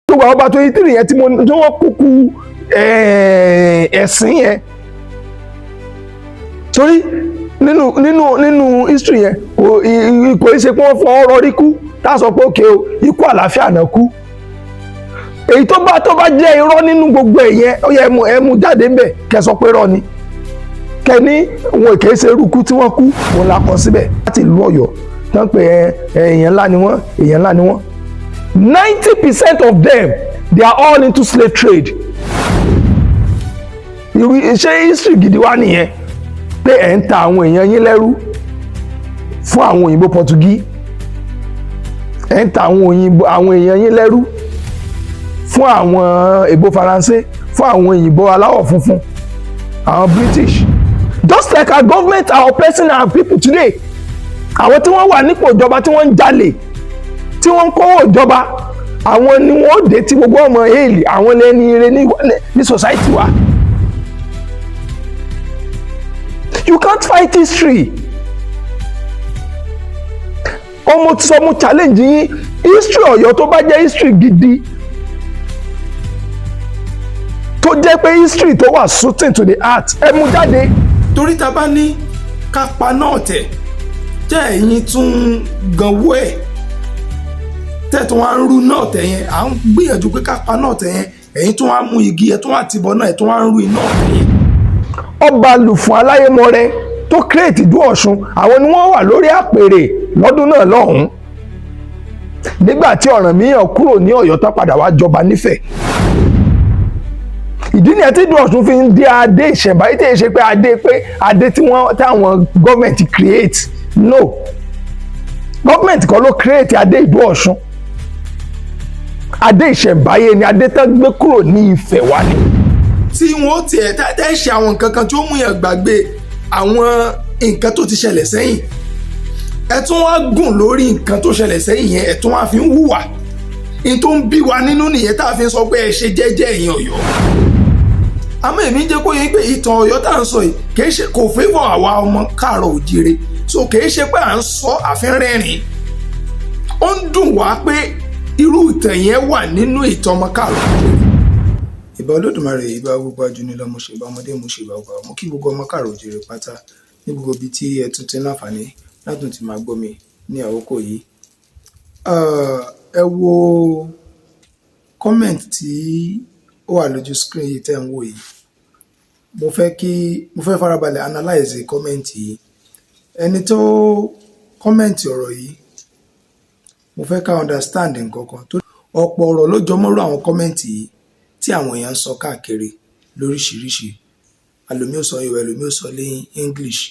Gbogbo àwọn ọba 23 yẹn tí mo tí wọ́n kúkú ẹ̀sìn yẹn, torí nínú history yẹn, kò í ṣe pé wọ́n fọwọ́ rọrí kú tá a sọ pé òkè o, ikú àlàáfíà náà kú. Èyí tó bá jẹ́ irọ́ nínú gbogbo ẹ̀ yẹn, ó yẹ ẹ mú jáde ńbẹ̀, kẹ́ sọ pé irọ́ ni, kẹ́ni wọn kì í ṣe irú tí wọ́n kú òun la kọ síbẹ̀. Láti ìlú Ọ̀yọ́ tán pé ẹ èèyàn ńlá ni wọ́n, èèyàn ńlá ni wọ́n. 90% of them, they are all into slave trade. Irú ṣé history gidi wá nìyẹn, pé ẹ̀ ń ta àwọn èèyàn yín lẹ́rú fún àwọn òyìnbó Pọtugí, ẹ̀ ń ta àwọn òyìnbó, àwọn èèyàn yín lẹ́rú fún àwọn èbó Faransé, fún àwọn òyìnbó aláwọ̀ funfun, àwọn British? Just like our government are oppressing our people today. Àwọn tí wọ́n wà nípò ìjọba, tí wọ́n ń jalè, tí wọ́n ń kówó ìjọba, àwọn ni wọ́n dé tí gbogbo ọmọ hail àwọn lẹ́ni ire ní society wa. You can't fight history. Ọmọ tí sọ, mo challenge yín, history Ọ̀yọ́ tó bá jẹ́ history gidi, tó jẹ́ pé history tó wà suiting to the heart, ẹ mú jáde. Torí ta bá ní ká pa náà tẹ̀ tẹ́, ẹ̀yin tún ganwó ẹ̀ tẹ́ tún wá ń rú náà tẹ̀ yẹn. À ń gbìyànjú pé ká pa náà tẹ̀ yẹn, ẹ̀yin tún wá mú igi ẹ̀ tún wá tìbọ̀ náà, ẹ̀ tún wá ń rú iná tẹ̀ yẹn. Ọba Lùfún Aláyémọrẹ tó create Ìdó Ọ̀ṣun, àwọn ni wọ́n wà lórí àpèrè lọ́dún náà lọ́hùn-ún nígbà tí Ọ̀rànmíyàn kúrò ní Ọ̀yọ́ tán, padà wá jọba nífẹ̀ẹ́. Ìdí nìyẹn tí Ìdó Ọ̀ṣun fi ń dé adé ìṣẹ̀ǹbáyé, tí èyí ṣe pé adé pé adé tí wọ́n táwọn gọ́ọ̀mẹ̀ntì create. No, gọ́ọ̀mẹ̀ntì kọ́ ló create adé Ìdó Ọ̀ṣun. Adé ìṣẹ̀ǹbáyé ni adé tán gbé kúrò ní Ifẹ̀ wá ni. Tí wọ́n tiẹ̀ tẹ́ ṣe àwọn nǹkan kan tí ó mú yàn gbàgbé àwọn nǹkan tó ti ṣẹlẹ̀ sẹ́yìn, ẹ tún wá gùn lórí nǹkan tó ṣẹlẹ̀ sẹ́yìn yẹn, ẹ tún wá fi ń hùwà ní tó ń bí wa nínú nìyẹn, tá a fi ń sọ pé ẹ ṣe jẹ́jẹ́, ẹ̀yin Ọ̀yọ́. Àmọ́ èmi ń jẹ́ kó yẹ pé ìtàn Ọ̀yọ́ tá à ń sọ yìí, kì í ṣe kò favour àwa ọmọ káàárọ̀ òjíire, so kì í ṣe pé à ń sọ àfin rẹ́rìn. Ó ń dùn wá pé irú ìtàn yẹn wà nínú ìtàn ọmọ káàárọ̀ òjíire. Ìbà Olódùmarè, ìbà gbogbo ajúnilọ, mo ṣe ìbà ọmọdé, mo ṣe ìbà ọgbà. Mo kí gbogbo ọmọ káàárọ̀ òjíire pátá ní gbogbo ibi tí ẹ tún ti ń láǹfààní látún ti máa gbọ́ mi ní àkókò yìí. Ẹ wo comment tí ó wà lójú screen yìí tẹ́ ń wò yìí. Mo fẹ́ kí mo fẹ́ farabalẹ̀ analyze comment yìí. Ẹni tó comment ọ̀rọ̀ yìí, mo fẹ́ ká understand nǹkan kan tó ọ̀pọ̀ ọ̀rọ̀ ló jọ mọ́rú àwọn comment yìí tí àwọn èèyàn ń sọ káàkiri lóríṣiríṣi. Ẹlòmíì ó sọ Yorùbá, ẹlòmíì ó sọ ní English.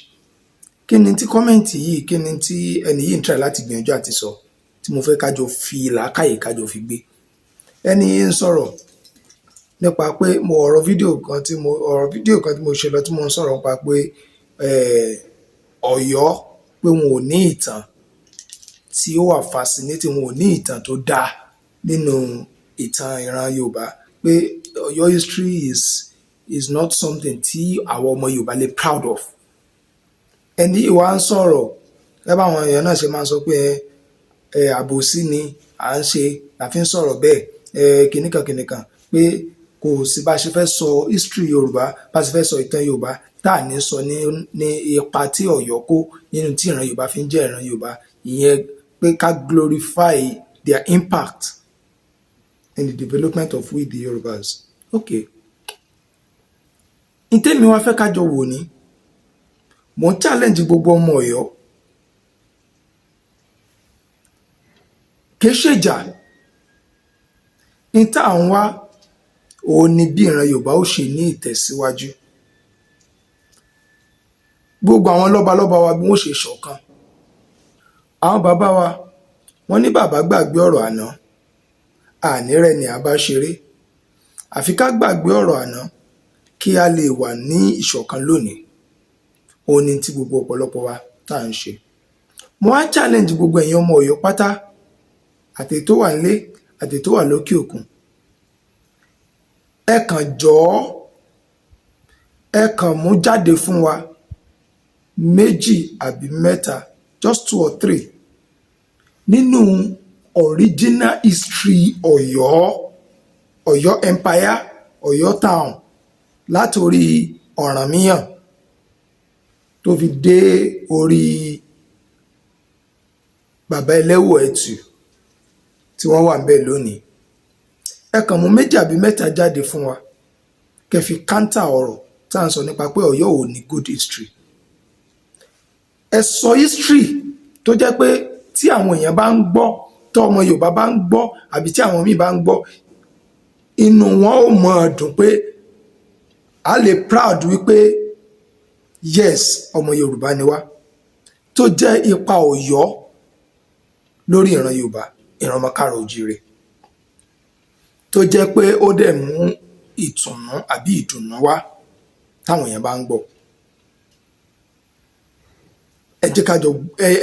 Kí ni tí comment yìí, kí ni tí ẹni yìí ń try láti gbìyànjú àti sọ tí mo fẹ́ ká jọ fi làákàyè, ká jọ fi gbé? Ẹni yìí ń sọ̀rọ̀ nípa pé mo ọ̀rọ̀ fídíò kan tí mo ṣe lọ, tí mo ń sọ̀rọ̀ nípa pé Ọ̀yọ́, pé wọn ò ní ìtàn tí ó wà fascinating, wọn ò ní ìtàn tó dáa nínú ìtàn ìran Yorùbá, pé Ọ̀yọ́ history is not something tí àwọn ọmọ Yorùbá lè proud of. Ẹni yìí wá ń sọ̀rọ̀ gẹ́gẹ́ bá àwọn èèyàn náà ṣe máa ń sọ pé ẹ àbòsí ni à ń ṣe la fi ń sọ̀rọ̀ bẹ́ẹ̀, ẹ kìnnìkan kìnnìkan, pé kò sí bá ṣe fẹ́ sọ history Yorùbá, bá ṣe fẹ́ sọ ìtàn Yorùbá, tá à ní sọ ní ipa tí Ọ̀yọ́ kó nínú tí ìran Yorùbá fi ń jẹ́ ìran Yorùbá. Ìyẹn pé ká glorify their impact in the development of we the Yorubas. Okay, ntẹ́mi wá fẹ́ ká jọ wò ní, mò ń challenge gbogbo ọmọ Ọ̀yọ́. Kì í ṣèjà ní tá à ń wá òun ni bí ìran Yorùbá ó ṣe ní ìtẹ̀síwájú, gbogbo àwọn lọ́balọ́ba wa, bí wọ́n ṣe ṣọ̀kan. Àwọn bàbá wa, wọ́n ní bàbá gbàgbé ọ̀rọ̀ àná, ànírẹ́ ni a bá ṣeré. Àfi ká gbàgbé ọ̀rọ̀ àná kí a lè wà ní ìṣọ̀kan lónìí. Òun ni tí gbogbo ọ̀pọ̀lọpọ̀ wa tá à ń ṣe. Mo wá challenge gbogbo ẹ̀yin ọmọ Ọ̀yọ́ pátá, àti tó wà nílé àti tó wà lókè òkun, ẹ kàn jọ̀ọ́, ẹ kàn mú jáde fún wa méjì àbí mẹ́ta, just two or three, nínú original history Ọ̀yọ́. Ọ̀yọ́ Empire, Ọ̀yọ́ Town, látòrí Ọ̀rànmíyàn tó fi dé orí bàbá Ẹlẹ́wù Ẹ̀tù tí wọ́n wà ńbẹ̀ lónìí. Ẹ kàn mú méjì àbí mẹ́ta jáde fún wa, kẹ́ fi counter ọ̀rọ̀ tá à ń sọ nípa pé Ọ̀yọ́ ò ní good history. Ẹ sọ history tó jẹ́ pé tí àwọn èèyàn bá ń gbọ́, tó ọmọ Yorùbá bá ń gbọ́, àbí tí àwọn míì bá ń gbọ́, inú wọn ò mọ̀ ọ́ dùn pé a lè proud wípé yes, ọmọ Yorùbá ni wá, tó jẹ́ ipa Ọ̀yọ́ lórí ìran Yorùbá, ìran ọmọ káàrọ̀ oòjíire, tó jẹ́ pé ó dẹ̀ mú ìtùnú àbí ìdùnnú wá táwọn èèyàn bá ń gbọ́. Ẹ jẹ́ ká jọ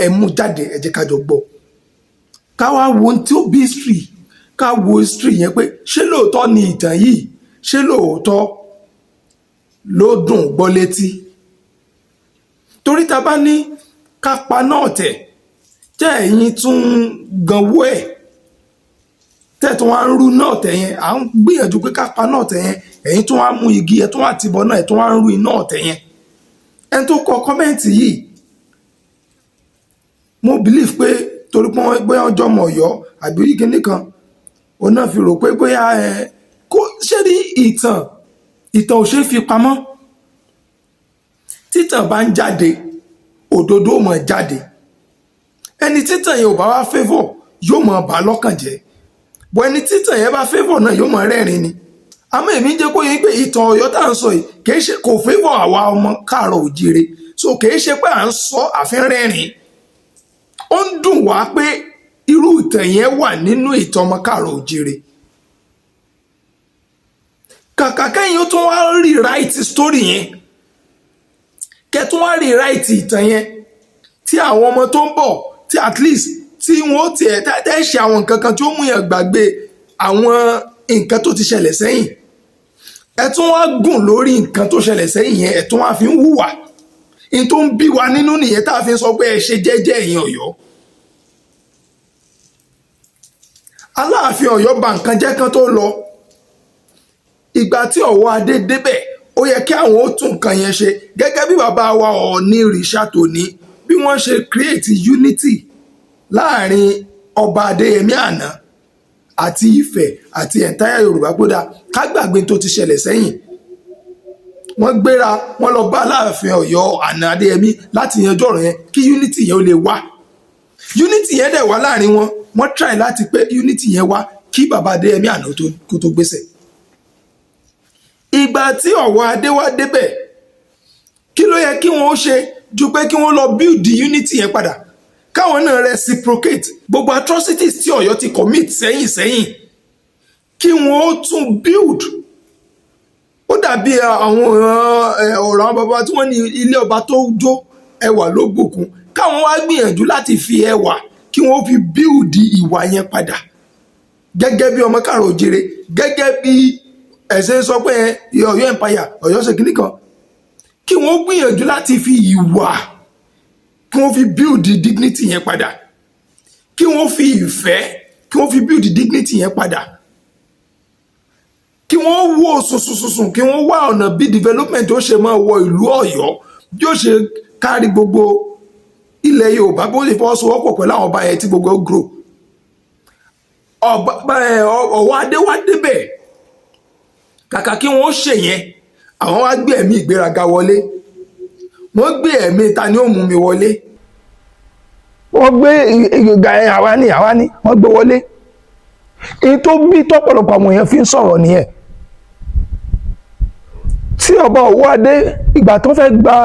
ẹ mú jáde, ẹ jẹ́ ká jọ gbọ́, ká wá wo ohun tí ó bí history, ká wo history yẹn pé ṣé lóòótọ́ ni ìtàn yìí, ṣé lóòótọ́ ló dùn gbọ́ létí? Torí ta bá ní ká pa náà tẹ̀ jẹ́, ẹ̀yin tún ganwó ẹ̀ tẹ́ tún wá ń rú náà tẹ̀ yẹn. À ń gbìyànjú pé ká pa náà tẹ̀ yẹn, ẹ̀yin tún wá mú igi ẹ̀, tún wá tìbọ̀ náà, ẹ̀ tún wá ń rú iná ọ̀tẹ̀ yẹn. Ẹni tó kọ comment yìí, mo believe pé torí pé wọ́n bóyá ọjọ́ ọmọ Ọ̀yọ́ àbí kíní kan, òun náà fi rò pé bóyá ẹ kó ṣé ní ìtàn. Ìtàn ò ṣeé fi pamọ́. Títàn bá ń jáde, òdodo ó máa jáde. Ẹni títàn yẹn ò bá wá favour, yóò máa bà á lọ́kàn jẹ́ bọ́. Ẹni títàn yẹn bá favour náà, yóò máa rẹ́rìn ni. Àmọ́ èmi ń jẹ́ kó yín pé ìtàn Ọ̀yọ́ tá à ń sọ yìí, kìí ṣe kò favour àwa ọmọ káàárọ̀ òjíire, so kìí ṣe pé à ń sọ àfi rẹ́rìn. Ó ń dùn wá pé irú ìtàn yẹn wà nínú ìtàn ọmọ káàárọ̀ òjíire. Kàkà kẹ́yìn ó tún wá rewrite story yẹn, kẹ́ tún wá rewrite ìtàn yẹn, tí àwọn ọmọ tó ń bọ̀, tí at least tí wọ́n tiẹ̀ tẹ́ ṣe àwọn nǹkan kan tí ó mú yàn gbàgbé àwọn nǹkan tó ti ṣẹlẹ̀ sẹ́yìn, ẹ tún wá gùn lórí nǹkan tó ṣẹlẹ̀ sẹ́yìn yẹn, ẹ tún wá fi ń hùwà. N tó ń bí wa nínú nìyẹn tá a fi ń sọ pé ẹ ṣe jẹ́jẹ́, ẹ̀yin Ọ̀yọ́. Aláàfin Ọ̀yọ́ bà nǹkan jẹ́ kán tó lọ. Ìgbà tí Ọ̀wọ́ Adé débẹ̀, ó yẹ kí àwọn ó tún nǹkan yẹn ṣe, gẹ́gẹ́ bí bàbá wa Ọọ̀ni Ìrìṣà tòní, bí wọ́n ṣe create unity láàrin ọba Adéyẹmí àná àti Ifẹ̀ àti entire Yorùbá gbódà. Ká gbàgbé tó ti ṣẹlẹ̀ sẹ́yìn. Wọ́n gbéra, wọ́n lọ bá Aláàfin Ọ̀yọ́ àná Adéyẹmí láti yanjú ọ̀rọ̀ yẹn, kí unity yẹn ó lè wá. Unity yẹn dẹ̀ wá láàrin wọn. Wọ́n try láti pé unity yẹn wá kí bàbá Adéyẹmí àná kó tó gbéṣẹ̀. Ìgbà tí Ọ̀wọ́ Adé wá débẹ̀, kí ló yẹ kí wọ́n ó ṣe ju pé kí wọ́n lọ build unity yẹn padà, káwọn náà reciprocate gbogbo atrocities tí Ọ̀yọ́ ti commit sẹ́yìn sẹ́yìn, kí wọ́n ó tún build? Ó dàbí àwọn ọ̀rọ̀ àwọn bàbá tí wọ́n ní ilé ọba tó jó, ẹwà ló bùkún. Káwọn wá gbìyànjú láti fi ẹwà, kí wọ́n fi build ìwà yẹn padà, gẹ́gẹ́ bí ọmọ káàrọ̀ òjìrè, gẹ́gẹ́ bí ẹ̀sẹ̀ sọ pé Ọ̀yọ́ Empire, Ọ̀yọ́ ṣe kìíní kan. Kí wọ́n gbìyànjú láti fi ìwà, kí wọ́n fi build dignity yẹn padà, kí wọ́n fi ìfẹ́, kí wọ́n fi build dignity yẹn padà, kí wọ́n wò sùnsùnsùn, kí wọ́n wá ọ̀nà bí development ó ṣe máa wọ ìlú Ọ̀yọ́, bí ó ṣe kárí gbogbo ilẹ̀ Yorùbá, bó ṣe fọwọ́sowọ́pọ̀ pẹ̀lú àwọn ọba yẹn tí gbogbo ó grow. Ọ̀wọ́ Adé wá débẹ̀, kàkà kí wọ́n ṣe yẹn, àwọn wá gbé ẹ̀mí ìgbéraga wọlé. Wọ́n gbé ẹ̀mí ta ni ó mú mi wọlé. Wọ́n gbé ìgbà ẹ̀, àwa ni, àwa ni wọ́n gbé wọlé. Èyí tó bí tọ́pọ̀lọpọ̀ àwọn èèyàn fi ń sọ̀rọ̀ nìyẹn. Tí ọba Ọ̀wọ́adé, ìgbà tó fẹ́ gba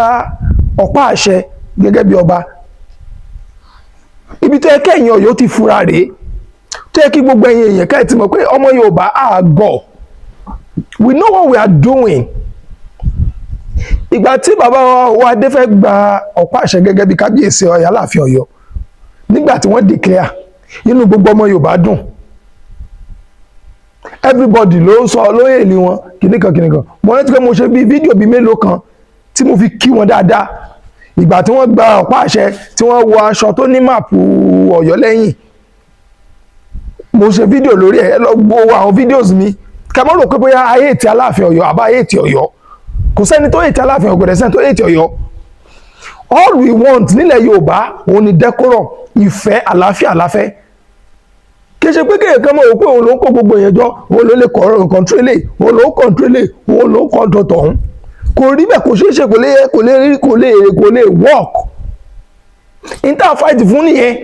ọ̀pá àṣẹ gẹ́gẹ́ bí ọba, ibi tó yẹ kẹ́yìn Ọ̀yọ́ ti fura rèé, tó yẹ kí gbogbo ẹ̀yin èèyàn kẹ́ ẹ̀ ti mọ̀ pé ọmọ Yorùbá àgọ̀, we know what we are doing. Ìgbà tí bàbá Ọ̀wọ́adé fẹ́ gba ọ̀pá àṣẹ gẹ́gẹ́ bí kábíyèsí Ọ̀yọ́, Aláàfin Ọ̀yọ́, nígbà tí wọ́n declare, inú gbogbo ọmọ Yorùbá dùn. Everybody ló ń sọ lóyè èlì wọn kìnnìkan kìnnìkan. Mo rántí pé mo ṣe bí fídíò bíi mélòó kan tí mo fi kí wọn dáadáa ìgbà tí wọ́n gba ọ̀pá àṣẹ, tí wọ́n wọ aṣọ tó ní map Ọ̀yọ́ lẹ́yìn. Mo ṣe fídíò lórí ẹ̀. Ẹ lọ gbọ́ àwọn videos mi. Ká má rò pé bóyá ayé ti Aláàfin Ọ̀yọ́ àbá ayé ti Ọ̀yọ́. Kò sẹ́ni tó hate Aláàfin Ọ̀yọ́, kò dẹ̀ sẹ́ni tó hate Ọ̀yọ́. All we want nílẹ̀ Yorùbá òun ni decorum, ìfẹ́, àlàáfíà láfẹ́. Kì í ṣe pé kéèyàn kan mọ̀ wò pé òun ló ń kó gbogbo èèyàn jọ, òun ló lè control lè, òun ló control lè, òun ló control tọ̀hún. Kò rí bẹ́ẹ̀, kò ṣeé ṣe, kò lè rí, kò lè work. N tá a fight fún nìyẹn.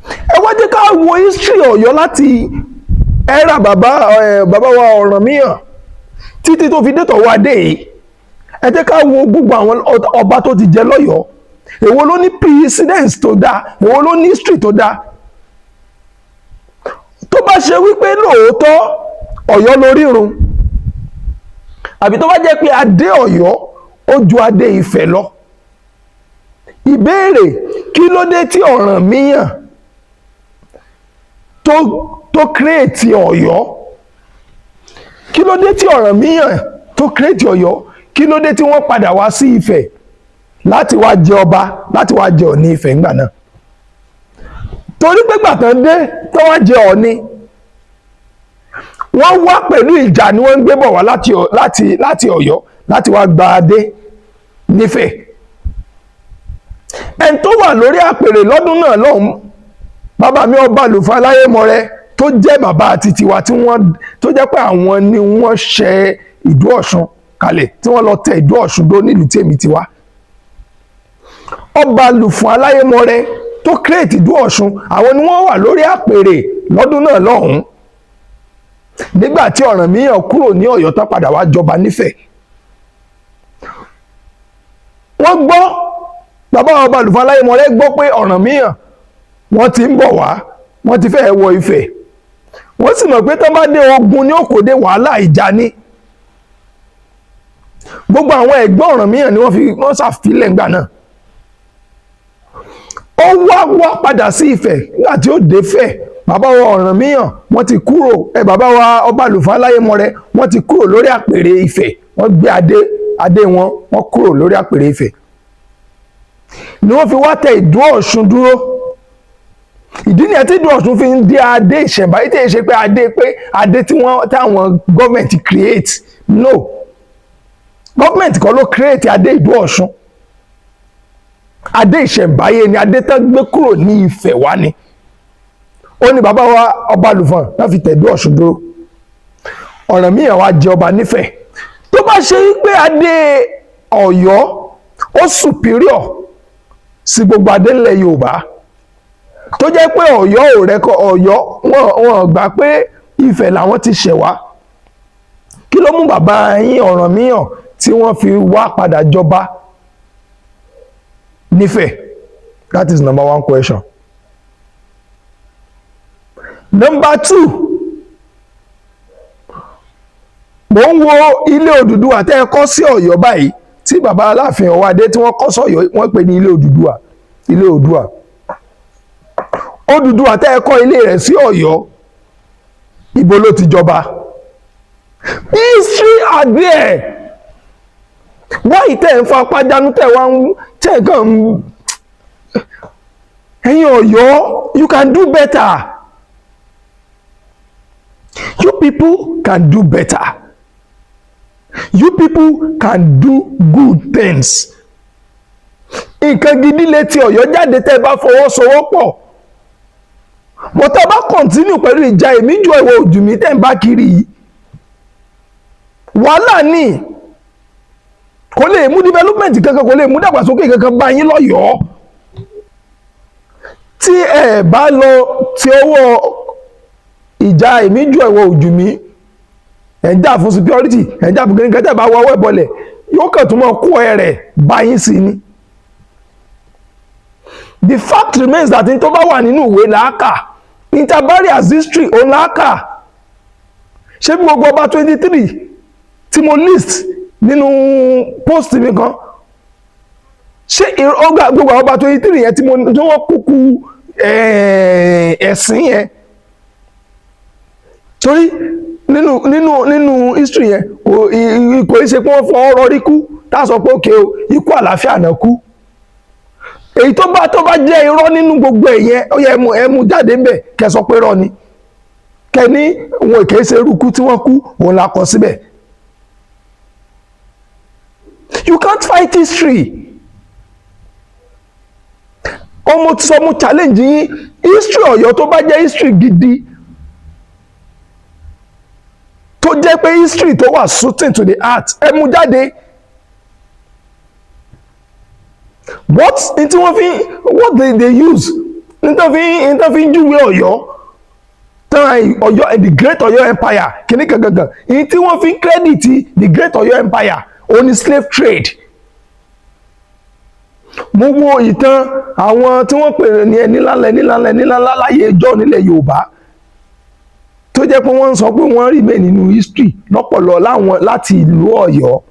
Ẹ wá jẹ́ ká wo history Ọ̀yọ́ láti era bàbá wa Ọ̀rànmíyàn títí tó fi dé tọ̀wọ́ adé yìí. Ẹ jẹ́ ká wo gbogbo àwọn ọba tó ti jẹ lọ́yọ̀ọ́. Èwo ló ní precedence tó dáa? Èwo ló ní history tó dáa? Tó bá ṣe wípé lóòótọ́ Ọ̀yọ́ lórírun, àbí tó bá jẹ́ pé adé Ọ̀yọ́ ó ju adé Ifẹ̀ lọ, ìbéèrè: kí ló dé tí Ọ̀rànmíyàn tó create Ọ̀yọ́? Kí ló dé tí Ọ̀rànmíyàn tó create Ọ̀yọ́, kí ló dé tí wọ́n padà wá sí Ifẹ̀ láti wá jẹ ọba, láti wá jẹ Ọ̀ọ̀ni Ifẹ̀ ńgbà náà? Torí pé gbàtàn dé tó wá jẹ Ọ̀ọ̀ni, wọ́n wá pẹ̀lú ìjà ni wọ́n ń gbé bọ̀ wá láti Ọ̀yọ́ láti wá gba adé nífẹ̀ẹ́. Ẹni tó wà lórí àpèrè lọ́dún náà lọ́hùn, bàbá mi ọba Lùfà Aláyémọrẹ, tó jẹ́ bàbá àti tiwa, tí wọ́n tó jẹ́ pé àwọn ni wọ́n ṣe ìdú Ọ̀ṣun kalẹ̀, tí wọ́n lọ tẹ ìdú Ọ̀ṣun dó nílùú tèmi tiwa, ọba Lùfọ̀n Aláyémọrẹ tó create ìdú Ọ̀ṣun, àwọn ni wọ́n wà lórí àpèrè lọ́dún náà lọ́hùn nígbà tí Ọ̀rànmíyàn kúrò ní Ọ̀yọ́ tán, padà wá jọba nífẹ̀ẹ́. Wọ́n gbọ́, bàbá ọba Lùfọ̀n Aláyémọrẹ gbọ́ pé Ọ̀rànmíyàn wọ́n ti ń bọ̀ wá, wọ́n ti fẹ́ẹ́ wọ Ifẹ̀. Wọ́n sì mọ̀ pé tán bá dé, ogun ní òkòdé, wàhálà, ìjà ní. Gbogbo àwọn ẹ̀gbọ́n Ọ̀rànmíyàn ni wọ́n fi wọ́n ṣàfilẹ̀ ńgbà náà. Ó wá padà sí Ifẹ̀. Nígbà tí ó dé Ifẹ̀, bàbá wa Ọ̀rànmíyàn wọ́n ti kúrò ẹ, bàbá wa ọba Lùfọ̀n Aláyémọrẹ wọ́n ti kúrò lórí àpèrè Ifẹ̀. Wọ́n gbé adé wọn, wọ́n kúrò lórí àpèrè Ifẹ̀ ni wọ́n fi wá tẹ ìdú Ọ̀ṣun dúró. Ìdí nìyẹn tí ìdú Ọ̀ṣun fi ń dé adé ìṣẹ̀ǹbáyé, tí èyí ṣe pé adé pé adé tí wọ́n táwọn gọ́ọ̀mẹ̀ntì create. No, gọ́ọ̀mẹ̀ntì kọ́ ló create adé ìdú Ọ̀ṣun. Adé ìṣẹ̀ǹbáyé ni, adé tán gbé kúrò ní Ifẹ̀ wá ni. Ó ní bàbá wa ọba Lùfọ̀n náà fi tẹ̀dú Ọ̀ṣun dúró. Ọ̀rànmíyàn wá jẹ ọba nífẹ̀ẹ́. Tó bá ṣe pé adé Ọ̀yọ́ ó superior sí gbogbo adé ńlẹ̀ Yorùbá, tó jẹ́ pé Ọ̀yọ́ ò rẹ́kọ̀, Ọ̀yọ́ wọn gbà pé Ifẹ̀ làwọn ti ṣẹ̀ wá, kí ló mú bàbá yín Ọ̀rànmíyàn tí wọ́n fi wá padà jọba nífẹ̀ẹ́? That is number one question. Number two, mo ń wo ilé Odùduwà tẹ́ ẹ kọ́ sí Ọ̀yọ́ báyìí, tí bàbá Aláàfin Ọ̀wádé tí wọ́n kọ́ sọ́yọ́, wọ́n pè ní ilé Odùduwà, ilé Oòduà. Odùduwà tẹ́ ẹ kọ́ ilé rẹ̀ sí Ọ̀yọ́, ibo ló ti jọba? History are there. Wáyé tẹ́ ẹ̀ ń fa pàdánù, tẹ́ wá ń tẹ́ ẹ̀ kàn ń. Ẹ̀yin Ọ̀yọ́, you can do better. You people can do better. You people can do good things. Nǹkan gidi létí Ọ̀yọ́ jáde tẹ́ ẹ bá fọwọ́sowọ́pọ̀. Mo tá a bá continue pẹ̀lú ìjà èmi ju ìwọ òjù mi tẹ́ ń bá kiri yìí, wàhálà ní, kò lè mú development kankan, kò lè mú dàgbàsókè kankan bá yín lọ́yọ̀ọ́. Tí ẹ bá lọ tí ọwọ́ ìjà èmi ju ìwọ òjù mi, ẹ̀ ń jà fún security, ẹ̀ ń jà fún kíníkan, tẹ́ bá wọ ọwọ́ ìbọlẹ̀, yóò kàn tún mọ́ kó ẹ rẹ̀ bá yín sí ni. The fact remains that n tó bá wà nínú ìwé làákà, interbarry as history òun làákà. Ṣé bí gbogbo ọba 23 tí mo list nínú post mi kan, ṣé ọgbà gbogbo àwọn ọba 23 yẹn tí mo tí wọ́n kúkú ẹ̀sìn yẹn, torí nínú history yẹn, kò í ṣe pé wọ́n fọ ọ̀rọ̀ rí kú tá a sọ pé òkè o, ikú àlàáfíà náà kú. Èyí tó bá jẹ́ irọ́ nínú gbogbo ẹ̀ yẹn, ó yẹ ẹ mú jáde ńbẹ̀ kẹ́ sọ pé irọ́ ni. Kẹ́ni wọn kì í ṣe irú ikú tí wọ́n kú òun la kọ síbẹ̀. You can't fight history. Ọmọ tí sọ, mo challenge yín, history Ọ̀yọ́ tó bá jẹ́ history gidi, tó jẹ́ pé history tó wà suiting to the heart, ẹ mú jáde. What n tí wọ́n fi, what they use, n tó fi ń júwe Ọ̀yọ́ tán, Ọ̀yọ́, the great Ọ̀yọ́ Empire, kìíní gangan n tí wọ́n fi ń credit the great Ọ̀yọ́ Empire, òun ni slave trade. Mo wo ìtàn àwọn tí wọ́n pè ní ẹni ńláńlá, ẹni ńláńlá, ẹni ńláńlá láyé ẹjọ́ nílẹ̀ Yorùbá, tó jẹ́ pé wọ́n ń sọ pé wọ́n remain nínú history lọ́pọ̀lọ́ láwọn láti ìlú Ọ̀yọ́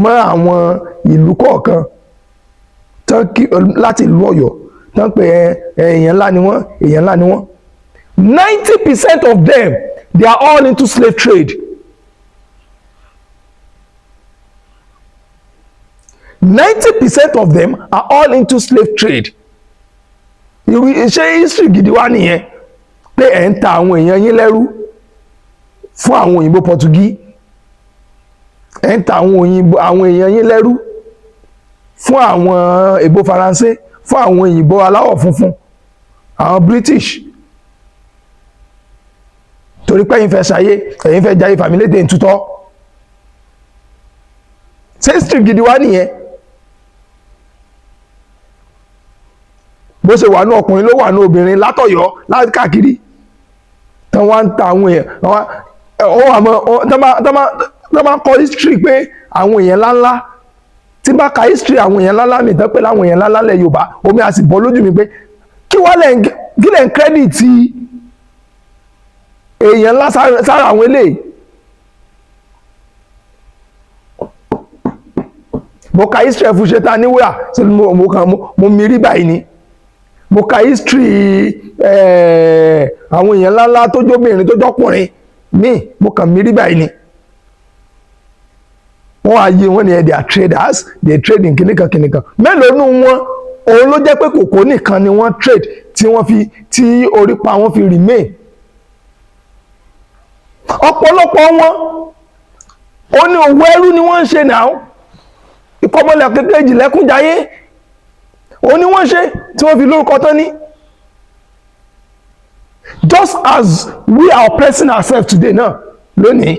mọ́ àwọn ìlú kọ̀ọ̀kan tán kí láti ìlú Ọ̀yọ́ tán pé ẹ èèyàn ńlá ni wọ́n, èèyàn ńlá ni wọ́n. 90% of them, they are all into slave trade. 90% of them are all into slave trade. Irú ṣé history gidi wá nìyẹn, pé ẹ̀ ń ta àwọn èèyàn yín lẹ́rú fún àwọn òyìnbó Pọtugí, ẹ̀ ń ta àwọn òyìnbó, àwọn èèyàn yín lẹ́rú fún àwọn èbó Faransé, fún àwọn òyìnbó aláwọ̀ funfun, àwọn British, torí pé ẹ̀yin fẹ́ ṣayé, ẹ̀yin fẹ́ jayé fàmílédè ntútọ́? Ṣé history gidi wá nìyẹn? Bó ṣe wà ní ọkùnrin ló wà ní obìnrin látọ̀yọ́ láti káàkiri tán wá ń ta àwọn èèyàn ó wà mọ́ tán bá kọ history pé àwọn èèyàn ńláńlá, tí bá ka history àwọn èèyàn ńláńlá mi tán pé láwọn èèyàn ńláńlá lẹ̀ Yorùbá, omi á sì bọ́ lójú mi pé kí wá lẹ̀ ń kí lẹ̀ ń credit èèyàn ńlá sára àwọn eléyìí. Mo ka history Ẹfúnṣetán Aníwúrà, ṣe ni mo kàn mo mirí báyìí ni. Mo ka history àwọn èèyàn ńláńlá tó jóbìnrin, tó jọkùnrin míì, mo kàn mirí báyìí ni. Wọ́n á yé wọn ni they are traders, they trade in kìnìkan kìnìkan. Mélòó nù wọn òun ló jẹ́ pé kòkó nìkan ni wọ́n trade tí wọ́n fi tí orí pa wọ́n fi remain? Ọ̀pọ̀lọpọ̀ wọn ó ní òwò ẹrú ni wọ́n ń ṣe náà. Ìkọ́mọlẹ̀ kékeré lẹ́kúnjayé, òun ni wọ́n ṣe tí wọ́n fi lórúkọ tán ní. Just as we are oppressing ourselves today náà lónìí,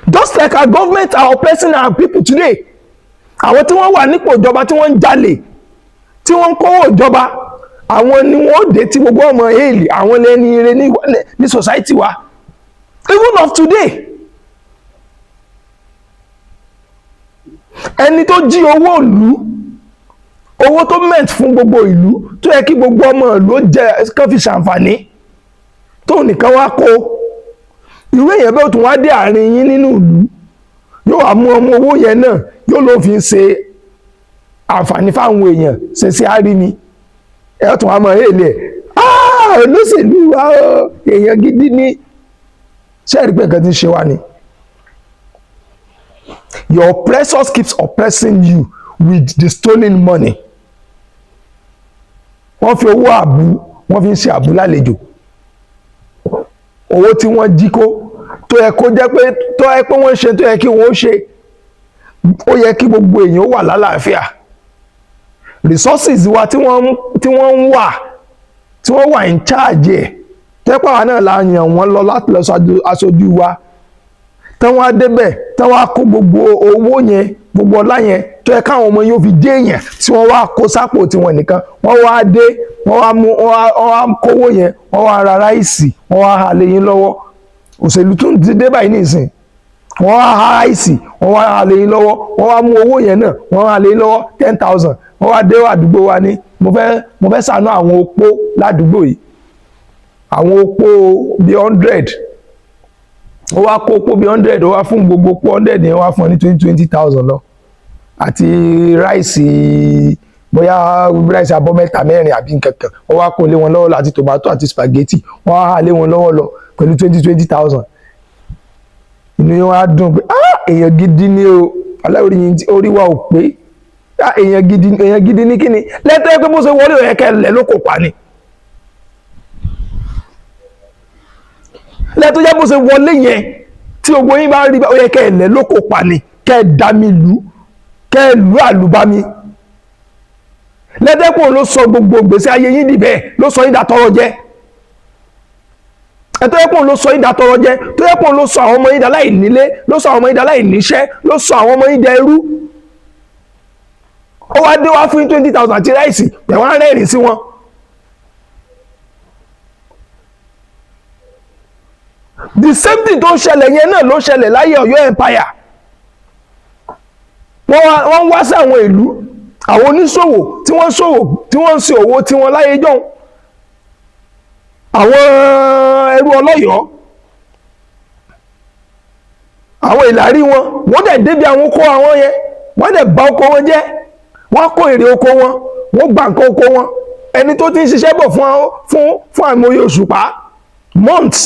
just like our government are oppressing our people today, àwọn tí wọ́n wà nípò ìjọba, tí wọ́n ń jalè, tí wọ́n ń kówó ìjọba, àwọn ni wọ́n dé tí gbogbo ọmọ èèlì àwọn lẹ́ni ire ní society wa even of today. Ẹni tó jí owó ìlú, owó tó meant fún gbogbo ìlú, tó yẹ kí gbogbo ọmọ ìlú ó jẹ kán fi ṣàǹfààní, tó nìkan wá kó, irú èèyàn bẹ́ẹ̀ tún wá dé àárín yín nínú ìlú, yóò wá mú ọmọ owó yẹn náà, yóò ló fi ń ṣe àǹfààní fáwọn èèyàn, ṣe sí àárín ni ẹ tún wá mọ èèlì ẹ, olóṣèlú wa èèyàn gidi ní. Ṣé ẹ rí pé nǹkan tí ń ṣe wá ni? Your oppressors keeps oppressing you with the stolen money. Wọ́n fi owó àbú, wọ́n fi ń ṣe àbú lálejò. Owó tí wọ́n jí kó, tó yẹ kó jẹ́ pé tó yẹ pé wọ́n ṣe tó yẹ kí wọ́n ṣe, ó yẹ kí gbogbo èèyàn wà lálàáfíà. Resources wa tí wọ́n ń wà, tí wọ́n wà in charge ẹ̀, tẹ́pọ̀ àwa náà la yàn wọ́n lọ láti lọ aṣojú wa, tí wọ́n á débẹ̀, tí wọ́n á kó gbogbo owó yẹn, gbogbo ọlá yẹn tó yẹ káwọn ọmọ yóò fi dé èèyàn, tí wọ́n wá kó sápò tiwọn nìkan. Wọ́n wá dé, wọ́n wá mú, wọ́n wá kówó yẹn, wọ́n wá ra ráìsì, wọ́n wá ha léyìn lọ́wọ́. Òṣèlú tún ti dé báyìí nísìn. Wọ́n wá ha ráìsì, wọ́n wá ha léyìn lọ́wọ́, wọ́n wá mú owó yẹn náà, wọ́n ha léyìn lọ́wọ́, 10,000. Wọ́n wá dé àdúgbò wa ní mo fẹ́ ṣàánú àwọn opó ládùúgbò yìí, àwọn opó bíi 100. Ó wá kó opó bíi 100, ó wá fún gbogbo opó 100 yẹn, wá fún ọ ní twenty twenty thousand lọ àti ráìsì, bóyá ráìsì abọ́ mẹ́ta, mẹ́rin àbí nǹkan kan. Ó wá kó lé wọn lọ́wọ́ lọ àti tòmátò àti spaghetti. Wọ́n á lé wọn lọ́wọ́ lọ pẹ̀lú twenty twenty thousand. Inú yẹn wá dùn pé, ah, èèyàn gidi ni o. Aláwòrán yìí, orí wa ò pé. Èèyàn gidi, èèyàn gidi ní kíni lẹ́tọ́ pé bó ṣe wọlé, ó yẹ kẹ́ lẹ̀ ló kò pa ni. Lẹ́tọ́ jẹ́ bó ṣe wọlé yẹn, tí gbogbo yín bá rí, ó yẹ kẹ́ lẹ̀ ló kò pa ni, kẹ́ dami lù, kẹ́ lù àlùbami. Lẹ́tẹ́kùn ló sọ gbogbo gbèsè ayé yín dìbẹ́, ló sọ yín dàtọrọ jẹ. Ẹ̀tọ́ yẹ kóun ló sọ yín dàtọrọ jẹ, tó yẹ kóun ló sọ àwọn ọmọ yín dà láì nílé, ló sọ àwọn ọmọ yín dà láì níṣẹ́, ló sọ àwọn ọmọ yín dà ẹrú. Ó wá dé, wá fún yín 20,000 àti rice, pẹ̀wọ́n á rẹ́rìn sí wọn. The same thing tó ń ṣẹlẹ̀ yẹn náà ló ṣẹlẹ̀ láyé Ọ̀yọ́ Empire. Wọ́n wá sí àwọn ìlú, àwọn oníṣòwò tí wọ́n ṣòwò, tí wọ́n ń ṣe òwò tí wọ́n láyé jọ́hún, àwọn ẹrú ọlọ́yọ̀ọ́, àwọn ìlàrí wọn, wọ́n dẹ̀ débi àwọn oko àwọn yẹn, wọ́n dẹ̀ bà oko wọn jẹ́, wọ́n kó èrè oko wọn, wọ́n gba nǹkan oko wọn. Ẹni tó ti ń ṣiṣẹ́ bọ̀ fún àìmọye òṣùpá, months,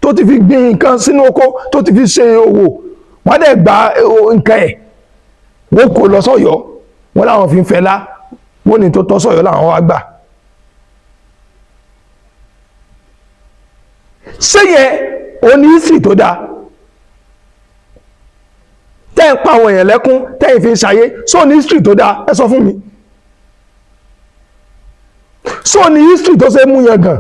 tó ti fi gbin nǹkan sínú oko, tó ti fi ṣe òwò, wọ́n dẹ̀ gba nǹkan ẹ̀, wọ́n kó lọ sọ́yọ́. Wọ́n láwọn fi ń fẹlá, wọ́n ní tó tọ́ sọ́yọ́ làwọn wá gbà. Ṣé yẹn òní ìsì tó dáa tẹ́ ń pa àwọn èèyàn lẹ́kún, tẹ́ ń fi ń ṣayé? Só ní history tó dáa? Ẹ sọ fún mi, só ní history tó ṣe mú yẹn gàn?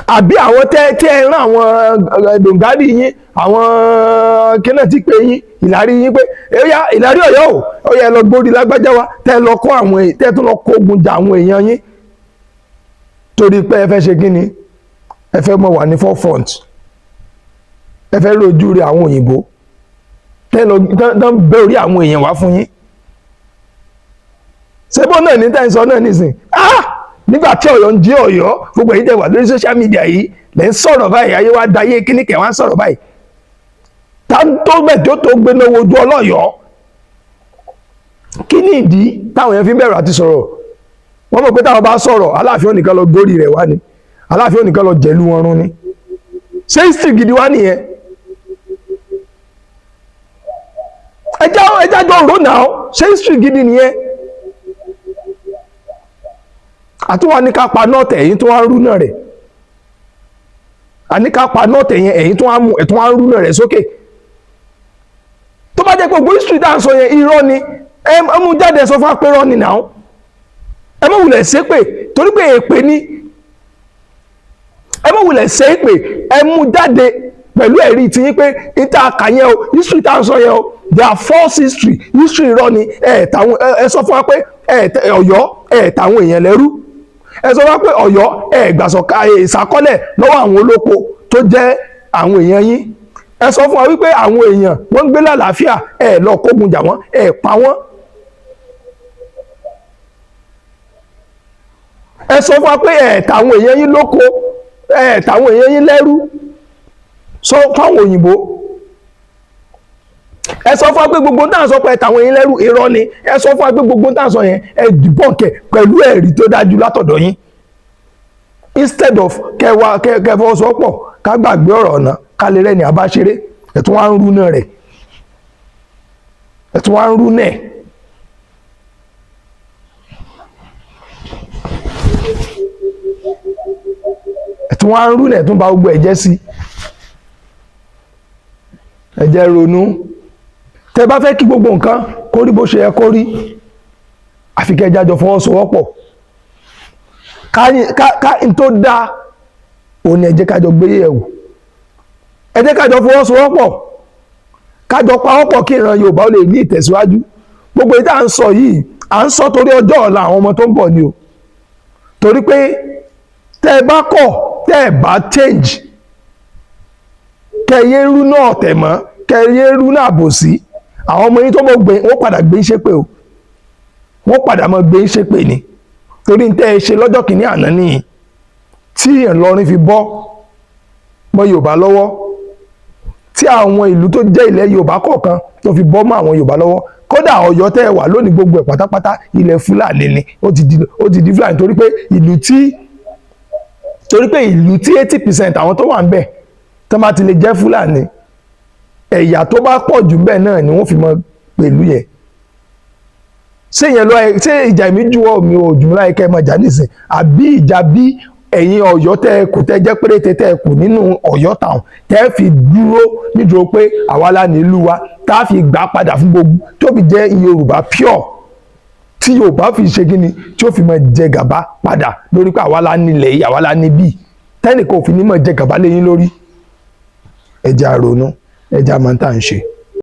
Àbí àwọn tẹ́ tí ẹ rán àwọn dòǹgárì yín, àwọn kíná tí pé yín, ìlàrí yín, pé ẹ̀yà ìlàrí Ọ̀yọ́ o, ó yẹ lọ gbórí lágbájá wa, tẹ́ lọ kó àwọn, tẹ́ tún lọ kó ogun jà àwọn èèyàn yín, torí pé ẹ fẹ́ ṣe kí ni? Ẹ fẹ́ mọ̀ wà ní forefront, ẹ fẹ́ rojú rí àwọn òyìnbó, tẹ́ lọ tán bẹ́ orí àwọn èèyàn wá fún yín. Ṣébó náà ní tẹ́ ń sọ náà nísìn? Ah, nígbà tí Ọ̀yọ́ ń jí Ọ̀yọ́, gbogbo èyí tẹ́ wà lórí social media yìí lẹ́ ń sọ̀rọ̀ báyìí. Ayé wa dayé kíní kẹ̀ wá ń sọ̀rọ̀ báyìí. Tá tó bẹ̀ tó tó gbéná wojú ọlọ́yọ̀ọ́, kí ni ìdí táwọn èèyàn fi ń bẹ̀rù àti sọ̀rọ̀? Wọ́n mọ̀ pé táwọn bá sọ̀rọ̀, Aláàfin onìkan lọ górí rẹ̀ wá ni, Aláàfin onìkan lọ jẹ̀lú wọn run ni. Ṣé history gidi wá nìyẹn? Ẹjá ẹjá jọ rò náà, ṣé history gidi nìyẹn? Àtúwà ní ká pa nọ́ọ̀tẹ̀, ẹ̀yìn tó wá ń rú náà rẹ̀. Àní ká pa nọ́ọ̀tẹ̀ yẹn, ẹ̀yìn tó wá mú ẹ̀ tó wá ń rú náà rẹ̀ sókè. Tó bá jẹ́ pé gbogbo history tá à ń sọ yẹn irọ́ ni, ẹ mú jáde, sọ fún apẹ́rọ́ ni náà. Ẹ má wulẹ̀ ṣépè, torí pé èpè ni. Ẹ má wulẹ̀ ṣépè, ẹ mú jáde pẹ̀lú ẹ̀rí tí yín pé ìta kà yẹn o, history tá à ń sọ yẹn o, they are false history, history irọ́ ni. Ẹ tàwọn, ẹ sọ fún wa pé ẹ Ọ̀yọ́ ẹ tàwọn èèyàn lẹ́rú. Ẹ sọ fún wa pé Ọ̀yọ́ ẹ gbàsọ̀ka ìsàkọ́lẹ̀ lọ́wọ́ àwọn olóko tó jẹ́ àwọn èèyàn yín. Ẹ sọ fún wa wípé àwọn èèyàn wọ́n ń gbé lálàáfíà, ẹ lọ kógun jà wọ́n, ẹ pa wọ́n. Ẹ sọ fún wa pé ẹ tàwọn èèyàn yín lóko, ẹ tàwọn èèyàn yín lẹ́rú sọ fáwọn òyìnbó. Ẹ sọ fún wa pé gbogbo tá à ń sọ pé ẹ tàwọn èèyàn lẹ́rú, irọ́ ni. Ẹ sọ fún wa pé gbogbo tá à ń sọ yẹn, ẹ debunk ẹ̀ pẹ̀lú ẹ̀rí tó dájú látọ̀dọ̀ yín, instead of kẹwàá kẹfọwọ́sowọ́pọ̀, ká gbàgbé ọ̀rọ̀ ọ̀nà, ká lè rẹ́ni àbáṣeré. Ẹ̀ tún wá ń rú náà rẹ̀, ẹ̀ tún wá ń rú náà. Ẹ̀ tún wá ń rú náà, ẹ̀ tún bà gbogbo ẹ̀ jẹ́ sí. Ẹ jẹ́ ronú. Tẹ́ bá fẹ́ kí gbogbo nǹkan kó rí bó ṣe yẹ kó rí, àfi kẹ́ jájọ fọwọ́sowọ́pọ̀, ká n tó dáa òun ni. Ẹ jẹ́ kájọ gbé yẹ̀wò, ẹ jẹ́ kájọ fọwọ́sowọ́pọ̀, kájọ pawọ́pọ̀, kí ìran Yorùbá ó lè ní ìtẹ̀síwájú. Gbogbo èyí tá à ń sọ yìí, à ń sọ torí ọjọ́ ọ̀la àwọn ọmọ tó ń bọ̀ ni o, torí pé tẹ́ ẹ bá kọ̀, tẹ́ ẹ bá change, kẹ́ ẹ yé rú náà tẹ̀ mọ́, kẹ́ ẹ yé rú náà bò sí, àwọn ọmọ yín tó mọ̀ gbé, wọ́n padà gbé ṣépè o, wọ́n padà mọ́ gbé ṣépè ni, torí tẹ́ ẹ ṣe lọ́jọ́ kìíní àná nìyí tí Ìlọrin fi bọ́ mọ́ Yorùbá lọ́wọ́, tí àwọn ìlú tó jẹ́ ilẹ̀ Yorùbá kọ̀ọ̀kan tó fi bọ́ mọ́ àwọn Yorùbá lọ́wọ́. Kódà Ọ̀yọ́ tẹ́ ẹ wà lónìí, gbogbo ẹ̀ pátápátá ilẹ̀ Fúlàní ni. Ó ti di Fúlàní, torí pé ìlú tí 80% àwọn tó wà ń bẹ̀ tó bá ti lè jẹ́ Fúlàní, Ẹ̀yà tó bá pọ̀ jù bẹ́ẹ̀ náà ni wọ́n fi mọ pẹ̀lú yẹn. Ṣé yẹn lọ? Ṣé ìjà mi ju ọ mi ò jù láyé kẹ́ ẹ máa jà nísìn, àbí ìjà bí ẹ̀yin Ọ̀yọ́ tẹ́ ẹ kù, tẹ́ jẹ́ péréte tẹ́ ẹ kù nínú Ọ̀yọ́ town, tẹ́ ẹ fi dúró nídúró pé àwa la nílùú wa, tá a fi gbà padà fún gbogbo, tó fi jẹ́ Yorùbá pure, tí Yorùbá fi ṣe kí ni, tí ó fi máa jẹ gàba padà lórí pé àwa la nílẹ̀ yìí, àwa la níbí, tẹ́nìkan ò fi ní máa jẹ gàba léyìn lórí? Ẹ jẹ́ á ronú, ẹ jẹ́ á máa ń tà ń ṣe.